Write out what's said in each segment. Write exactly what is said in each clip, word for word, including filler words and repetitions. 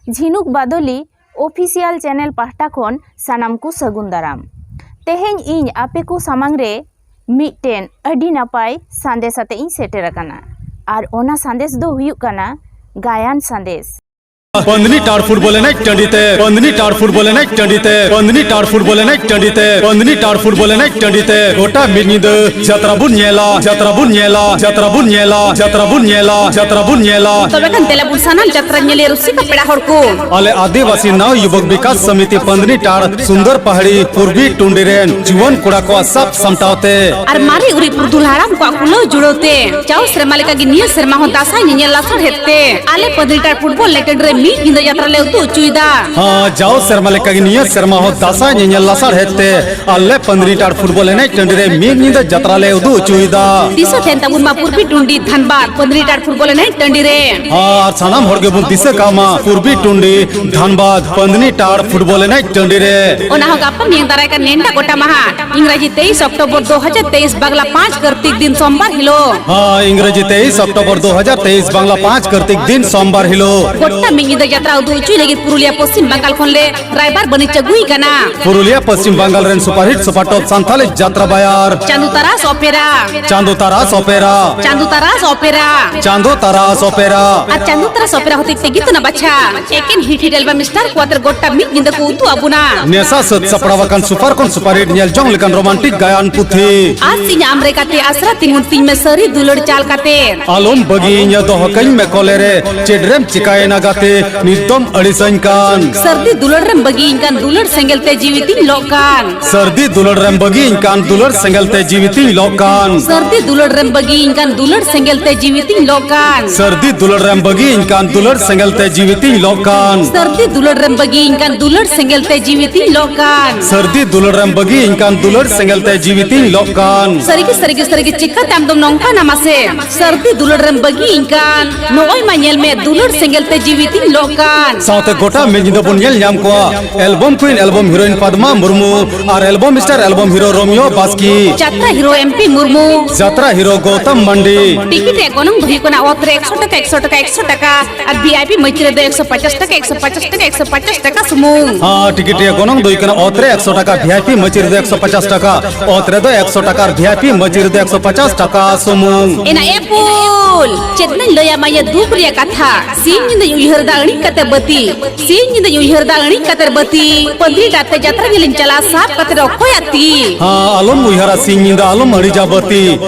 ᱡᱷᱤᱱᱩᱠ ᱵᱟᱫᱚᱞᱤ Official Channel ᱯᱟᱦᱴᱟ ᱠᱷᱚᱱ ᱥᱟᱱᱟᱢ ᱠᱚ ᱥᱟᱹᱜᱩᱱ ᱫᱟᱨᱟᱢ᱾ ᱛᱮᱦᱮᱧ ᱤᱧ ᱟᱯᱮ ᱠᱚ ᱥᱟᱢᱟᱝ ᱨᱮ ᱢᱤᱫᱴᱮᱱ ᱟᱹᱰᱤ ᱱᱟᱯᱟᱭ ᱥᱟᱸᱫᱮᱥ ᱟᱛᱮ ᱤᱧ ᱥᱮᱴᱮᱨ ᱟᱠᱟᱱᱟ᱾ ᱟᱨ ᱚᱱᱟ ᱥᱟᱸᱫᱮᱥ ᱫᱚ ᱦᱩᱭᱩᱜ ᱠᱟᱱᱟ ᱜᱟᱭᱟᱱ ᱥᱟᱸᱫᱮᱥ᱾ ᱯᱟᱹᱱᱫᱽᱱᱤ ᱴᱟᱲ ᱯᱷᱩᱴᱵᱚᱞ ᱮᱱᱮᱡ ᱴᱟᱺᱰᱤ ᱛᱮ, ᱯᱟᱹᱱᱫᱽᱱᱤ ᱴᱟᱲ ᱯᱷᱩᱴᱵᱚᱞ ᱮᱱᱮᱡ ᱴᱟᱺᱰᱤ ᱛᱮ, ᱯᱟᱹᱱᱫᱽᱱᱤ ᱴᱟᱲ ᱯᱷᱩᱴᱵᱚᱞ ᱮᱱᱮᱡ ᱴᱟᱺᱰᱤ ᱛᱮ, ᱯᱟᱹᱱᱫᱽᱱᱤ ᱴᱟᱲ ᱯᱷᱩᱴᱵᱚᱞ ᱮᱱᱮᱡ ᱴᱟᱺᱰᱤ ᱛᱮ, ᱜᱚᱴᱟ ᱢᱤᱫ ᱧᱤᱫᱟᱹ ᱡᱟᱛᱨᱟ ᱵᱚᱱ ᱧᱮᱞᱟ, ᱡᱟᱛᱨᱟ ᱵᱚᱱ ᱧᱮᱞᱟ, ᱡᱟᱛᱨᱟ ᱵᱚᱱ ᱧᱮᱞᱟ, ᱡᱟᱛᱨᱟ ᱵᱚᱱ ᱧᱮᱞᱟ, ᱡᱟᱛᱨᱟ ᱵᱚᱱ ᱧᱮᱞᱟ᱾ ᱛᱚᱵᱮ ᱠᱷᱟᱱ ᱫᱮᱞᱟ ᱵᱚᱱ ᱥᱟᱱᱟᱢ ᱡᱟᱛᱨᱟ ᱧᱮᱞᱤᱭᱟᱹ ᱨᱩᱥᱤᱠᱟ ᱯᱮᱲᱟ ᱦᱚᱲ ᱠᱚ᱾ ᱟᱞᱮ ᱟᱹᱫᱤᱵᱟᱹᱥᱤ ᱱᱟᱣ ᱭᱩᱵᱚᱠ ᱵᱤᱠᱟᱥ ᱥᱚᱢᱤᱛᱤ ᱯᱟᱹᱱᱫᱽᱱᱤ ᱴᱟᱲ ᱥᱩᱱᱫᱚᱨ ᱯᱟᱦᱟᱲᱤ ᱯᱩᱨᱵᱤ ᱴᱩᱸᱰᱤ ᱨᱮᱱ ᱡᱩᱣᱟᱹᱱ ᱠᱚᱲᱟ ᱠᱚᱣᱟᱜ ᱥᱟᱵ ᱥᱟᱢᱴᱟᱣ ᱛᱮ ᱟᱨ ᱢᱟᱨᱮ ᱩᱨᱤᱡ ᱯᱩᱨᱩᱫᱷᱩᱞ ᱦᱟᱲᱟᱢ ᱠᱚᱣᱟᱜ ᱠᱩᱞᱟᱹᱣ ᱡᱩᱲᱟᱹᱣ ᱛᱮ ᱡᱟᱣ ᱥᱮᱨᱢᱟ ᱞᱮᱠᱟᱜᱮ ᱱᱤᱭᱟᱹ ᱥᱮᱨᱢᱟ ᱦᱚᱸ ᱫᱟᱸᱥᱟᱭ ᱧᱮᱧᱮᱞ ᱞᱟᱥᱟᱲᱦᱮᱫ ᱛᱮ ᱟᱞᱮ ᱯᱟᱹᱱᱫᱽᱱᱤ ᱴᱟᱲ ᱯᱷᱩᱴᱵᱚᱞ ᱮᱱᱮᱡ ᱴᱟᱺᱰᱤ ᱨᱮ ᱢᱤᱫ ᱧᱤᱫᱟᱹ ᱡᱟᱛᱨᱟ ᱞᱮ ᱩᱫᱩᱜ ᱦᱚᱪᱚᱭᱮᱫᱟ᱾ ᱦᱮᱸ, ᱡᱟᱣ ᱥᱮᱨᱢᱟ ᱞᱮᱠᱟᱜᱮ ᱱᱤᱭᱟᱹ ᱥᱮᱨᱢᱟ ᱦᱚᱸ ᱫᱟᱸᱥᱟᱭ ᱧᱮᱧᱮᱞ ᱞᱟᱥᱟᱲᱦᱮᱫ ᱛᱮ ᱟᱞᱮ ᱯᱟᱹᱱᱫᱽᱱᱤ ᱴᱟᱲ ᱯᱷᱩᱴᱵᱚᱞ ᱮᱱᱮᱡ ᱴᱟᱺᱰᱤ ᱨᱮ ᱢᱤᱫ ᱧᱤᱫᱟᱹ ᱡᱟᱛᱨᱟ ᱞᱮ ᱩᱫᱩᱜ ᱦᱚᱪᱚᱭᱮᱫᱟ᱾ ᱫᱤᱥᱟᱹ ᱛᱟᱦᱮᱱ ᱛᱟᱵᱚᱱ ᱢᱟ ᱯᱩᱨᱵᱤ ᱴᱩᱸᱰᱤ ᱫᱷᱟᱱᱵᱟᱫᱽ ᱯᱟᱹᱱᱫᱽᱱᱤ ᱴᱟᱲ ᱯᱷᱩᱴᱵᱚᱞ ᱮᱱᱮᱡ ᱴᱟᱺᱰᱤ ᱨᱮ᱾ ᱟᱨ ᱥᱟᱱᱟᱢ ᱦᱚᱲ ᱜᱮᱵᱚᱱ ᱫᱤᱥᱟᱹ ᱠᱟᱜ ᱢᱟ ᱯᱩᱨᱵᱤ ᱴᱩᱸᱰᱤ ᱫᱷᱟᱱᱵᱟᱫᱽ ᱯᱟᱹᱱᱫᱽᱱᱤ ᱴᱟᱲ ᱯᱷᱩᱴᱵᱚᱞ ᱮᱱᱮᱡ ᱴᱟᱺᱰᱤ ᱨᱮ᱾ ᱚᱱᱟ ᱦᱚᱸ ᱜᱟᱯᱟ ᱢᱮᱭᱟᱝ ᱫᱟᱨᱟᱭ ᱠᱟᱱ ᱱᱮᱰᱟ ᱜᱚᱴᱟ ᱢᱟᱦᱟ ᱤᱝᱨᱟᱡᱤ ᱛᱮᱭᱤᱥ ᱚᱠᱴᱳᱵᱚᱨ ᱫᱩ ᱦᱟᱡᱟᱨ ᱛᱮᱭᱤᱥ ᱵᱟᱝᱞᱟ ᱯᱟᱸᱪ ᱠᱟᱨᱛᱤᱠ ᱫᱤᱱ ᱥᱳᱢᱵᱟᱨ ᱦᱤᱞᱳᱜ᱾ ᱦᱮᱸ, ᱤᱝᱨᱮᱡᱤ ᱛᱮᱭᱤᱥ ᱚᱠᱴᱳᱵᱚᱨ ᱫᱩ ᱦᱟᱡᱟᱨ ᱛᱮᱭᱤᱥ ᱵᱟᱝᱞᱟ ᱯᱟᱸᱪ ᱠᱟᱨᱛᱤᱠ ᱫᱤᱱ ᱥᱳᱢᱵᱟᱨ ᱦᱤᱞᱳᱜ᱾ ᱜᱚᱴᱟ ᱢᱤᱫ ᱧᱤᱫᱟᱹ ᱡᱟᱛᱨᱟ ᱩᱫᱩᱜ ᱦᱚᱪᱚᱭ ᱞᱟᱹᱜᱤᱫ ᱯᱩᱨᱩᱞᱤᱭᱟ ᱯᱚᱥᱪᱤᱢ ᱵᱟᱝᱜᱟᱞ ᱠᱷᱚᱱ ᱞᱮ ᱨᱟᱭᱵᱟᱨ ᱵᱟᱹᱱᱤᱡ ᱟᱹᱜᱩᱭ ᱠᱟᱱᱟ᱾ ᱯᱩᱨᱩᱞᱤᱭᱟ ᱯᱚᱥᱪᱤᱢ ᱵᱟᱝᱜᱟᱞ ᱨᱮᱱ ᱥᱩᱯᱟᱨᱦᱤᱴ ᱥᱩᱯᱟᱨ ᱴᱚᱯ ᱥᱟᱱᱛᱷᱟᱞᱤ ᱡᱟᱛᱨᱟ ᱵᱟᱭᱟᱨ᱾ ᱪᱟᱸᱫᱩ ᱛᱟᱨᱟᱥ ᱚᱯᱮᱨᱟ᱾ ᱪᱟᱸᱫᱩ ᱛᱟᱨᱟᱥ ᱚᱯᱮᱨᱟ᱾ ᱪᱟᱸᱫᱩ ᱛᱟᱨᱟᱥ ᱚᱯᱮᱨᱟ᱾ ᱪᱟᱸᱫᱩ ᱛᱟᱨᱟᱥ ᱚᱯᱮᱨᱟ᱾ ᱟᱨ ᱪᱟᱸᱫᱩ ᱛᱟᱨᱟᱥ ᱚᱯᱮᱨᱟ ᱦᱚᱛᱮᱡ ᱛᱮ ᱜᱤᱛᱟᱹᱱᱟ ᱵᱟᱪᱷᱟ ᱮᱠᱮᱱ ᱦᱤᱴ ᱦᱤᱴ ᱮᱞᱵᱟᱢ ᱥᱴᱟᱨ ᱠᱚ ᱟᱛᱮ ᱜᱚᱴᱟ ᱢᱤᱫ ᱧᱤᱫᱟᱹ ᱠᱚ ᱩᱫᱩᱜ ᱟᱵᱚᱱᱟ᱾ ᱱᱮᱥᱟ ᱥᱟᱹᱛ ᱥᱟᱯᱲᱟᱣ ᱟᱠᱟᱱ ᱥᱩᱯᱟᱨ ᱠᱷᱚᱱ ᱥᱩᱯᱟᱨ ᱦᱤᱴ ᱧᱮᱞ ᱡᱚᱝ ᱞᱮᱠᱟᱱ ᱨᱳᱢᱟᱱᱴᱤᱠ ᱜᱟᱭᱟᱱ ᱯᱩᱛᱷᱤ᱾ ᱟᱨ ᱥᱤᱧ ᱟᱢᱨᱮ ᱜᱟᱛᱮ ᱟᱥᱨᱟ ᱛᱤᱸᱜᱩᱱ ᱛᱤᱧ ᱢᱮ ᱥᱟᱹᱨᱤ ᱫᱩᱞᱟᱹᱲ ᱪᱟᱞ ᱠᱟᱛᱮ᱾ ᱟᱞᱚᱢ ᱵᱟᱹᱜᱤᱭᱟᱹᱧᱟ ᱫᱚᱦᱚ ᱠᱟᱹᱧ ᱢᱮ ᱠᱚᱞᱮ ᱨᱮ, ᱪᱮᱫ ᱨᱮᱢ ᱪᱤᱠᱟᱭᱮᱱᱟ ᱜᱟᱛᱮ ᱱᱤᱛ ᱫᱚᱢ ᱟᱹᱲᱤᱥᱟᱹᱧ ᱠᱟᱱ᱾ ᱥᱟᱹᱨᱫᱤ ᱫᱩᱞᱟᱹᱲ ᱨᱮᱢ ᱵᱟᱹᱜᱤᱭᱟᱹᱧ ᱠᱟᱱ, ᱫᱩᱞᱟᱹᱲ ᱥᱮᱸᱜᱮᱞ ᱛᱮ ᱡᱤᱣᱤ ᱛᱤᱧ ᱞᱚᱜ ᱠᱟᱱ᱾ ᱥᱟᱹᱨᱫᱤ ᱫᱩᱞᱟᱹᱲ ᱨᱮᱢ ᱵᱟᱹᱜᱤᱭᱟᱹᱧ ᱠᱟᱱ, ᱫᱩᱞᱟᱹᱲ ᱥᱮᱸᱜᱮᱞ ᱛᱮ ᱡᱤᱣᱤ ᱛᱤᱧ ᱞᱚᱜ ᱠᱟᱱ᱾ ᱥᱟᱹᱨᱫᱤ ᱫᱩᱞᱟᱹᱲ ᱨᱮᱢ ᱵᱟᱹᱜᱤᱭᱟᱹᱧ ᱠᱟᱱ, ᱫᱩᱞᱟᱹᱲ ᱥᱮᱸᱜᱮᱞ ᱛᱮ ᱡᱤᱣᱤ ᱛᱤᱧ ᱞᱚᱜ ᱠᱟᱱ᱾ ᱥᱟᱹᱨᱫᱤ ᱫᱩᱞᱟᱹᱲ ᱨᱮᱢ ᱵᱟᱹᱜᱤᱭᱟᱹᱧ ᱠᱟᱱ, ᱫᱩᱞᱟᱹᱲ ᱥᱮᱸᱜᱮᱞ ᱛᱮ ᱡᱤᱣᱤ ᱛᱤᱧ ᱞᱚᱜ ᱠᱟᱱ᱾ ᱥᱟᱹᱨᱫᱤ ᱫᱩᱞᱟᱹᱲ ᱨᱮᱢ ᱵᱟᱹᱜᱤᱭᱟᱹᱧ ᱠᱟᱱ, ᱫᱩᱞᱟᱹᱲ ᱥᱮᱸᱜᱮᱞ ᱛᱮ ᱡᱤᱣᱤ ᱛᱤᱧ ᱞᱚᱜ ᱠᱟᱱ᱾ ᱥᱟᱹᱨᱫᱤ ᱫᱩᱞᱟᱹᱲ ᱨᱮᱢ ᱵᱟᱹᱜᱤᱭᱟᱹᱧ ᱠᱟᱱ, ᱫᱩᱞᱟᱹᱲ ᱥᱮᱸᱜᱮᱞ ᱛᱮ ᱡᱤᱣᱤ ᱛᱤᱧ ᱞᱚᱜ ᱠᱟᱱ᱾ ᱥᱟᱹᱨᱤᱜᱮ, ᱥᱟᱹᱨᱤᱜᱮ, ᱥᱟᱹᱨᱤᱜᱮ, ᱪᱤᱠᱟᱹᱛᱮ ᱟᱢ ᱫᱚᱢ ᱱᱚᱝᱠᱟᱱᱟ ᱢᱟᱥᱮ? ᱥᱟᱹᱨᱫᱤ ᱫᱩᱞᱟᱹᱲ ᱨᱮᱢ ᱵᱟᱹᱜᱤᱭᱟᱹᱧ ᱠᱟᱱ, ᱱᱚᱜᱼᱚᱭ ᱢᱟ ᱧᱮᱞ ᱢᱮ, ᱫᱩᱞᱟᱹᱲ ᱥᱮᱸᱜᱮᱞ ᱛᱮ ᱡᱤᱣᱤ ᱛᱤᱧ ᱧᱮᱞᱚᱜ ᱠᱟᱱ᱾ ᱥᱟᱶᱛᱮ ᱜᱚᱴᱟ ᱢᱤᱫ ᱧᱤᱫᱟᱹ ᱵᱚᱱ ᱧᱮᱞ ᱧᱟᱢ ᱠᱚᱣᱟ album queen album heroine Padma Murmu ᱟᱨ album star album hero Romeo Baski, ᱡᱟᱛᱨᱟ ᱦᱤᱨᱳ ᱮᱢ ᱯᱤ ᱢᱩᱨᱢᱩ, ᱡᱟᱛᱨᱟ ᱦᱤᱨᱳ ᱜᱚᱣᱛᱚᱢ ᱢᱟᱱᱰᱤ᱾ ᱴᱤᱠᱤᱴ ᱨᱮᱭᱟᱜ ᱜᱚᱱᱚᱝ ᱫᱚ ᱦᱩᱭᱩᱜ ᱠᱟᱱᱟ ᱚᱛ ᱨᱮ ᱮᱠᱥᱚ ᱴᱟᱠᱟ, ᱮᱠᱥᱚ ᱴᱟᱠᱟ, ᱮᱠᱥᱚ ᱴᱟᱠᱟ ᱟᱨ ᱵᱷᱤ ᱟᱭ ᱯᱤ ᱢᱟᱹᱪᱤ ᱨᱮᱫᱚ ᱮᱠᱥᱚ ᱯᱚᱪᱟᱥ ᱴᱟᱠᱟ, ᱮᱠᱥᱚ ᱯᱚᱪᱟᱥ ᱴᱟᱠᱟ, ᱮᱠᱥᱚ ᱯᱚᱪᱟᱥ ᱴᱟᱠᱟ ᱥᱩᱢᱩᱝ᱾ ᱦᱮᱸ, ᱴᱤᱠᱤᱴ ᱨᱮᱭᱟᱜ ᱜᱚᱱᱚᱝ ᱫᱚ ᱦᱩᱭᱩᱜ ᱠᱟᱱᱟ ᱚᱛ ᱨᱮ ᱮᱠᱥᱚ ᱴᱟᱠᱟ, ᱵᱷᱤ ᱟᱭ ᱯᱤ ᱢᱟᱹᱪᱤ ᱨᱮᱫᱚ ᱮᱠᱥᱚ ᱯᱚᱪᱟᱥ ᱴᱟᱠᱟ, ᱚᱛ ᱨᱮᱫᱚ ᱮᱠᱥᱚ ᱴᱟᱠᱟ ᱟᱨ ᱵᱷᱤ ᱟᱭ ᱯᱤ ᱢᱟᱹᱪᱤ ᱨᱮᱫᱚ ᱮᱠᱥᱚ ᱯᱚᱪᱟᱥ ᱴᱟᱠᱟ ᱥᱩᱢᱩᱝ᱾ ᱮᱱᱟ ᱮ ᱯᱩᱞ, ᱪᱮᱫ ᱞᱤᱧ ᱞᱟᱹᱭᱟ ᱢᱟᱭᱟ ᱫᱩᱠ ᱨᱮᱭᱟᱜ ᱠᱟᱛᱷᱟ, ᱥᱤᱧ ᱧᱤᱫᱟᱹᱧ ᱩᱭᱦᱟᱹᱨ ᱫᱟ ᱟᱹᱬᱤᱡ ᱠᱟᱛᱮ ᱵᱟᱹᱛᱤ, ᱥᱤᱧ ᱧᱤᱫᱟᱹᱧ ᱩᱭᱦᱟᱹᱨ ᱫᱟ ᱟᱹᱬᱤᱡ ᱠᱟᱛᱮ ᱵᱟᱹᱛᱤ, ᱯᱟᱹᱫᱽᱨᱤ ᱰᱟᱠᱛᱮ ᱡᱟᱛᱨᱟ ᱧᱮᱞᱤᱧ ᱪᱟᱞᱟᱜᱼᱟ ᱥᱟᱵ ᱠᱟᱛᱮ ᱚᱠᱚᱭᱟᱜ ᱛᱤ? ᱦᱮᱸ, ᱟᱞᱚᱢ ᱩᱭᱦᱟᱹᱨᱟ ᱥᱤᱧ ᱧᱤᱫᱟᱹ ᱟᱞᱚᱢ ᱟᱹᱲᱤᱡᱟ ᱵᱟᱹᱛᱤ,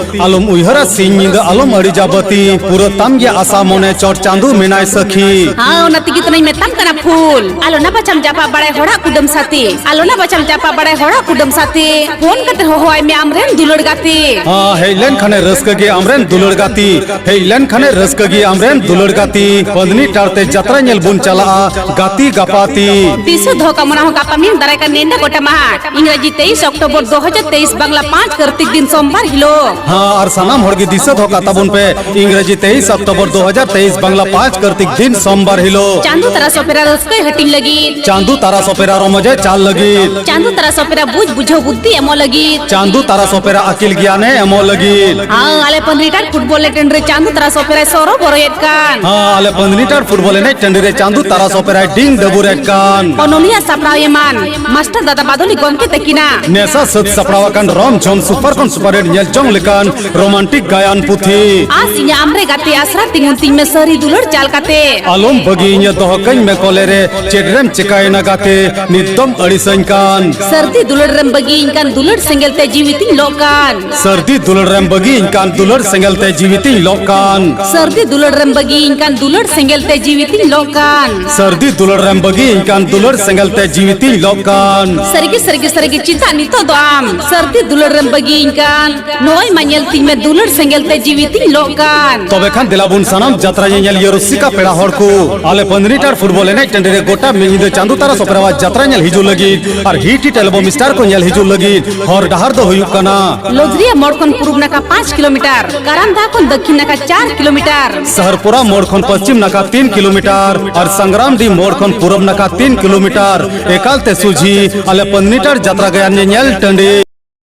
ᱟᱞᱚᱢ ᱩᱭᱦᱟᱹᱨᱟ ᱥᱤᱧ ᱧᱤᱫᱟᱹ ᱟᱞᱚᱢ ᱟᱹᱲᱤᱡᱟ ᱵᱟᱹᱛᱤ, ᱯᱩᱨᱟᱹ ᱛᱟᱢ ᱜᱮᱭᱟ ᱟᱥᱟ ᱢᱚᱱᱮ ᱪᱚᱴ ᱪᱟᱸᱫᱩ ᱢᱮᱱᱟᱭ ᱥᱟᱹᱠᱷᱤ᱾ ᱦᱮᱸ, ᱚᱱᱟ ᱛᱮᱜᱮ ᱛᱚᱧ ᱢᱮᱛᱟᱢ ᱠᱟᱱᱟ ᱯᱷᱩᱞ, ᱟᱞᱚ ᱱᱟ ᱵᱟᱪᱷᱟᱢ ᱡᱟᱯᱟᱜ ᱵᱟᱲᱟᱭ ᱦᱚᱲᱟᱜ ᱠᱩᱫᱟᱹᱢ ᱥᱟᱛᱮ, ᱟᱞᱚ ᱱᱟ ᱵᱟᱪᱷᱟᱢ ᱡᱟᱯᱟᱜ ᱵᱟᱲᱟᱭ ᱦᱚᱲᱟᱜ ᱠᱩᱫᱟᱹᱢ ᱥᱟᱛᱮ, ᱯᱷᱳᱱ ᱠᱟᱛᱮ ᱦᱚᱦᱚᱣᱟᱭ ᱢᱮ ᱟᱢᱨᱮᱱ ᱫᱩᱞᱟᱹᱲ ᱜᱟᱛᱮ᱾ ᱦᱮᱸ, ᱦᱮᱡ ᱞᱮᱱ ᱠᱷᱟᱱᱮ ᱨᱟᱹᱥᱠᱟᱹ ᱜᱮ ᱟᱢᱨᱮᱱ ᱫᱩᱞᱟᱹᱲ ᱜᱟᱛᱮ, ᱦᱮᱡ ᱞᱮᱱ ᱠᱷᱟᱱᱮ ᱨᱟᱹᱥᱠᱟᱹ ᱜᱮ ᱟᱢᱨᱮᱱ ᱫᱩᱞᱟᱹᱲ ᱜᱟᱛᱮ, ᱯᱟᱹᱫᱽᱱᱤ ᱴᱟᱲ ᱛᱮ ᱡᱟᱛᱨᱟ ᱧᱮᱞ ᱵᱚᱱ ᱪᱟᱞᱟᱜᱼᱟ ᱜᱟᱛᱮ ᱜᱟᱯᱟᱛᱮ᱾ ᱫᱤᱥᱟᱹ ᱫᱚᱦᱚ ᱠᱟᱜ ᱢᱚᱱᱟ ᱦᱚᱸ ᱜᱟᱯᱟ ᱢᱮᱭᱟᱝ ᱫᱟᱨᱟᱭ ᱠᱟᱱ ᱱᱮᱰᱟ ᱜᱚᱴᱟ ᱢᱟᱦᱟ, ᱤᱝᱨᱟᱡᱤ ᱛᱮᱭᱤᱥ ᱚᱠᱴᱳᱵᱚᱨ ᱫᱩ ᱦᱟᱡᱟᱨ ᱛᱮᱭᱤᱥ, ᱵᱟᱝᱞᱟ ᱯᱟᱸᱪ ᱠᱟᱨᱛᱤᱠ ᱫᱤᱱ ᱥᱳᱢᱵᱟᱨ ᱦᱤᱞᱳᱜ᱾ ᱦᱮᱸ, ᱟᱨ ᱥᱟᱱᱟᱢ ᱦᱚᱲ ᱜᱮ ᱫᱤᱥᱟᱹ ᱫᱚᱦᱚ ᱠᱟᱜ ᱛᱟᱵᱚᱱ ᱯᱮ, ᱤᱝᱨᱟᱡᱤ ᱛᱮᱭᱤᱥ ᱚᱠᱴᱳᱵᱚᱨ ᱫᱩ ᱦᱟᱡᱟᱨ ᱛᱮᱭᱤᱥ, ᱵᱟᱝᱞᱟ ᱯᱟᱸᱪ ᱠᱟᱨᱛᱤᱠ ᱫᱤᱱ ᱥᱳᱢᱵᱟᱨ ᱦᱤᱞᱳᱜ᱾ ᱪᱟᱸᱫᱩ ᱛᱟᱨᱟᱥ ᱚᱯᱮᱨᱟ ᱨᱟᱹᱥᱠᱟᱹᱭ ᱦᱟᱹᱴᱤᱧ ᱞᱟᱹᱜᱤᱫ᱾ ᱪᱟᱸᱫᱩ ᱛᱟᱨᱟᱥ ᱚᱯᱮᱨᱟ ᱨᱚᱢᱚᱡᱮ ᱪᱟᱞ ᱞᱟᱹᱜᱤᱫ᱾ ᱪᱟᱸᱫᱩ ᱛᱟᱨᱟᱥ ᱚᱯᱮᱨᱟ ᱵᱩᱡᱽ ᱵᱩᱡᱷᱟᱹᱣ ᱵᱩᱫᱽᱫᱷᱤ ᱮᱢᱚᱜ ᱞᱟᱹᱜᱤᱫ᱾ ᱪᱟᱸᱫᱩ ᱛᱟᱨᱟᱥ ᱚᱯᱮᱨᱟ ᱟᱹᱠᱤᱞ ᱜᱮᱭᱟᱱᱮ ᱮᱢᱚᱜ ᱞᱟᱹᱜᱤᱫ᱾ ᱦᱮᱸ, ᱟᱞᱮ ᱯᱟᱹᱱᱨᱤ ᱴᱟᱴ ᱯᱷᱩᱴᱵᱚᱞ ᱮᱱᱮᱡ ᱴᱟᱺᱰᱤ ᱨᱮ ᱪᱟᱸᱫᱩ ᱛᱟᱨᱟᱥ ᱚᱯᱮᱨᱟᱭ ᱥᱚᱨᱚ ᱵᱚᱨᱚᱭᱮᱫ ᱠᱟᱱ᱾ ᱦᱮᱸ, ᱟᱞᱮ ᱯᱟᱹᱱᱨᱤ ᱴᱟᱴ ᱯᱷᱩᱴᱵᱚᱞ ᱮᱱᱮᱡ ᱴᱟᱺᱰᱤ ᱨᱮ ᱪᱟᱸᱫᱩ ᱛᱟᱨᱟᱥ ᱚᱯᱮᱨᱟᱭ ᱰᱤᱝ ᱰᱟᱹᱵᱩᱨᱮᱫ ᱠᱟᱱ᱾ ᱚᱱᱚᱞᱤᱭᱟᱹ ᱥᱟᱯᱲᱟᱣ ᱮᱢᱟᱱ ᱢᱟᱥᱴᱟᱨ ᱫᱟᱫᱟ ᱵᱟᱫᱚᱞᱤ ᱜᱚᱢᱠᱮ ᱛᱟᱹᱠᱤᱱᱟᱜ᱾ ᱱᱮᱥᱟ ᱥᱟᱹᱛ ᱥᱟᱯᱲᱟᱣ ᱟᱠᱟᱱ ᱨᱚᱢ ᱡᱷᱚᱢ ᱥᱩᱯᱟᱨ ᱠᱷᱚᱱ ᱥᱩᱯᱟᱨ ᱦᱤᱴ ᱧᱮᱞ ᱡᱚᱝ ᱞᱮᱠᱟᱱ ᱨᱳᱢᱟᱱᱴᱤᱠ ᱜᱟᱭᱟᱱ ᱯᱩᱛᱷᱤ᱾ ᱟᱥ ᱤᱧᱟ ᱟᱢᱨᱮ ᱜᱟᱛᱮ, ᱟᱥᱨᱟ ᱛᱤᱸᱜᱩᱱ ᱛᱤᱧ ᱢᱮ ᱥᱟᱹᱨᱤ ᱫᱩᱞᱟᱹᱲ ᱪᱟᱞ ᱠᱟᱛᱮ᱾ ᱟᱞᱚᱢ ᱵᱟᱹᱜᱤᱭᱤᱧᱟ, ᱫᱚᱦᱚ ᱠᱟᱹᱧ ᱢᱮ ᱠᱚᱞᱮ ᱨᱮ, ᱪᱮᱫ ᱨᱮᱢ ᱪᱮᱠᱟᱭᱮᱱᱟ ᱜᱟᱛᱮ, ᱱᱤᱛ ᱫᱚᱢ ᱟᱹᱲᱤᱥᱟᱹᱧ ᱠᱟᱱ᱾ ᱥᱟᱹᱨᱫᱤ ᱫᱩᱞᱟᱹᱲ ᱨᱮᱢ ᱵᱟᱹᱜᱤᱭᱤᱧ ᱠᱟᱱ, ᱫᱩᱞᱟᱹᱲ ᱥᱮᱸᱜᱮᱞ ᱛᱮ ᱡᱤᱣᱤ ᱛᱤᱧ ᱞᱚᱜ ᱠᱟᱱ᱾ ᱥᱟᱹᱨᱫᱤ ᱫᱩᱞᱟᱹᱲ ᱨᱮᱢ ᱵᱟᱹᱜᱤᱭᱤᱧ ᱠᱟᱱ, ᱫᱩᱞᱟᱹᱲ ᱥᱮᱸᱜᱮᱞ ᱛᱮ ᱡᱤᱣᱤ ᱛᱤᱧ ᱞᱚᱜ ᱠᱟᱱ᱾ ᱥᱟᱹᱨᱫᱤ ᱫᱩᱞᱟᱹᱲ ᱨᱮᱢ ᱵᱟᱹᱜᱤᱭᱤᱧ ᱠᱟᱱ, ᱫᱩᱞᱟᱹᱲ ᱥᱮᱸᱜᱮᱞ ᱛᱮ ᱡᱤᱣᱤ ᱛᱤᱧ ᱞᱚᱜ ᱠᱟᱱ᱾ ᱥᱟᱹᱨᱫᱤ ᱫᱩᱞᱟᱹᱲ ᱨᱮᱢ ᱵᱟᱹᱜᱤᱭᱤᱧ ᱠᱟᱱ, ᱫᱩᱞᱟᱹᱲ ᱥᱮᱸᱜᱮᱞ ᱛᱮ ᱡᱤᱣᱤ ᱛᱤᱧ ᱞᱚᱜ ᱠᱟᱱ᱾ ᱥᱟᱹᱨᱤᱜᱮ, ᱥᱟᱹᱨᱤᱜᱮ, ᱥᱟᱹᱨᱤᱜᱮ, ᱪᱮᱫᱟᱜ ᱱᱤᱛᱚᱜ ᱫᱚ ᱟᱢ ᱥᱟᱹᱨᱫᱤ ᱫᱩᱞᱟᱹᱲ ᱨᱮᱢ ᱵᱟᱹᱜᱤᱭᱤᱧ ᱠᱟᱱ? ᱱᱚᱜᱼᱚᱭ ᱢᱟ ᱧᱮᱞ ᱛᱤᱧ ᱢᱮ, ᱫᱩᱞᱟᱹᱲ ᱥᱮᱸᱜᱮᱞ ᱛᱮ ᱡᱤᱣᱤ ᱛᱤᱧ ᱞᱚᱜ ᱠᱟᱱ᱾ ᱛᱚᱵᱮ ᱠᱷᱟᱱ ᱫᱮᱞᱟ ᱵᱚᱱ ᱥᱟᱱᱟᱢ ᱡᱟᱛᱨᱟ ᱧᱮᱧᱮᱞᱤᱭᱟᱹ ᱨᱩᱥᱤᱠᱟ ᱯᱮᱲᱟ ᱦᱚᱲ ᱠᱚ, ᱟᱞᱮ ᱯᱟᱹᱱᱨᱤ ᱴᱟᱲ ᱯᱷᱩᱴᱵᱚᱞ ᱮᱱᱮᱡ ᱴᱟᱺᱰᱤ ᱨᱮ ᱜᱚᱴᱟ ᱢᱤᱫ ᱧᱤᱫᱟᱹ ᱪᱟᱸᱫᱩ ᱛᱟᱨᱟᱥ ᱚᱯᱮᱨᱟᱣᱟᱜ ᱡᱟᱛᱨᱟ ᱧᱮᱞ ᱦᱤᱡᱩᱜ ᱞᱟᱹᱜᱤᱫ ᱟᱨ ᱦᱤᱴ ᱦᱤᱴ ᱮᱞᱵᱚᱢ ᱥᱴᱟᱨ ᱠᱚ ᱧᱮᱞ ᱦᱤᱡᱩᱜ ᱞᱟᱹᱜᱤᱫ ᱦᱚᱨ ᱰᱟᱦᱟᱨ ᱫᱚ ᱦᱩᱭᱩᱜ ᱠᱟᱱᱟ᱾ ᱞᱚᱫᱷᱨᱤᱭᱟ ᱢᱳᱲ ᱠᱷᱚᱱ ᱯᱩᱨᱩᱵ ᱱᱟᱠᱷᱟ ᱯᱟᱸᱪ ᱠᱤᱞᱳᱢᱤᱴᱟᱨ, ᱠᱟᱨᱟᱱᱫᱟ ᱠᱷᱚᱱ ᱫᱟᱹᱠᱷᱤᱱ ᱱᱟᱠᱷᱟ ᱪᱟᱨ ᱠᱤᱞᱳᱢᱤᱴᱟᱨ, ᱥᱟᱦᱟᱨᱯᱩᱨᱟ ᱢᱳᱲ ᱠᱷᱚᱱ ᱯᱚᱥᱪᱤᱢ ᱱᱟᱠᱷᱟ ᱛᱤᱱ ᱠᱤᱞᱳᱢᱤᱴᱟᱨ, ᱟᱨ ᱥᱟᱝᱜᱨᱟᱢᱰᱤ ᱢᱳᱲ ᱠᱷᱚᱱ ᱯᱩᱨᱚᱵ ᱱᱟᱠᱷᱟ ᱛᱤᱱ ᱠᱤᱞᱳᱢᱤᱴᱟᱨ᱾ ᱮᱠᱟᱞ ᱛᱮ ᱥᱩᱡᱷᱤ ᱟᱞᱮ ᱯᱚᱱᱱᱤᱴᱟᱲ ᱡᱟᱛᱨᱟ ᱜᱟᱭᱟᱱ ᱧᱮᱧᱮᱞ ᱴᱟᱺᱰᱤ᱾